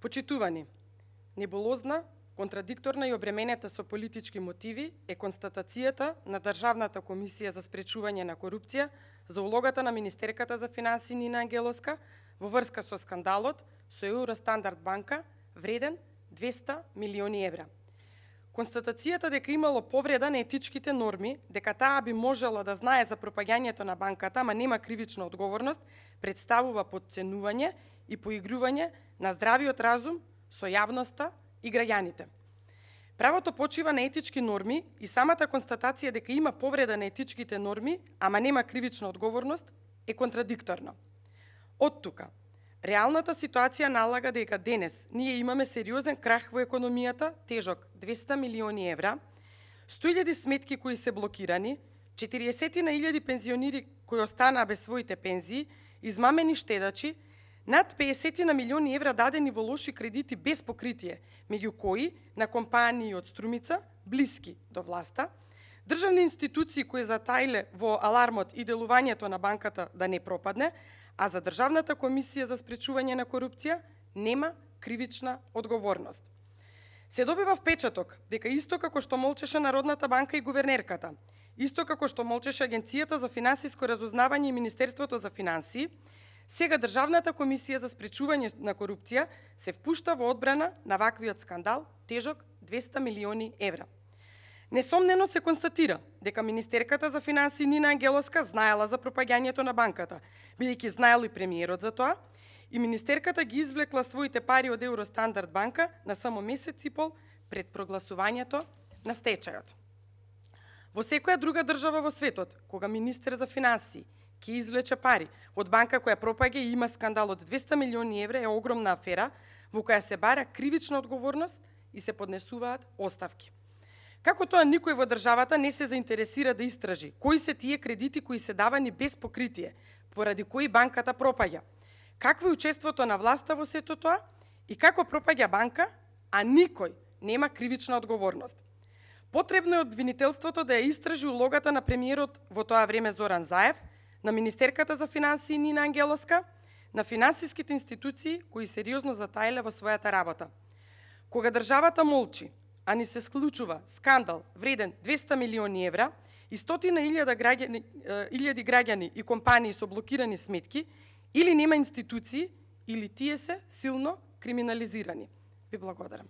Почитувани, небулозна, контрадикторна и обременета со политички мотиви е констатацијата на Државната комисија за спречување на корупција за улогата на министерката за финансии Нина Ангеловска во врска со скандалот со Евростандард банка вреден 200 милиони евра. Констатацијата дека имало повреда на етичките норми, дека таа би можела да знае за пропагањето на банката, ама нема кривична одговорност, представува потценување и поигрување на здравиот разум со јавноста и граѓаните. Правото почива на етички норми и самата констатација дека има повреда на етичките норми, ама нема кривична одговорност, е контрадикторно. Од тука, реалната ситуација налага дека денес ние имаме сериозен крах во економијата, тежок 200 милиони евра, 100.000 сметки кои се блокирани, 40.000 пензионери кои останаа без своите пензии, измамени штедачи, над 50 милиони евра дадени во лоши кредити без покритие, меѓу кои на компании од Струмица, блиски до власта, државни институции кои затаиле во алармот и делувањето на банката да не пропадне, а за Државната комисија за спречување на корупција нема кривична одговорност. Се добива впечаток дека исто како што молчеше Народната банка и гувернерката, исто како што молчеше Агенцијата за финансиско разузнавање и Министерството за финансии, сега Државната комисија за спречување на корупција се впушта во одбрана на ваквиот скандал тежок 200 милиони евра. Несомнено се констатира дека министерката за финансии Нина Ангеловска знаела за пропагањето на банката, бидејќи знаел и премиерот за тоа, и министерката ги извлекла своите пари од Евростандард банка на само месец и пол пред прогласувањето на стечајот. Во секоја друга држава во светот, кога министер за финансии ќе извлече пари од банка која пропаѓа и има скандал од 200 милиони евра, е огромна афера во која се бара кривична одговорност и се поднесуваат оставки. Како тоа никој во државата не се заинтересира да истражи кои се тие кредити кои се давани без покритие, поради кои банката пропаѓа, какво е учеството на власта во сето тоа и како пропаѓа банка, а никој нема кривична одговорност. Потребно е обвинителството да ја истражи улогата на премиерот во тоа време Зоран Заев, на министерката за финансии Нина Ангеловска, на финансиските институции кои сериозно затаиле во својата работа. Кога државата молчи, а ни се склучува скандал вреден 200 милиони евра и 100.000 граѓани и компании со блокирани сметки, или нема институции, или тие се силно криминализирани. Ви благодарам.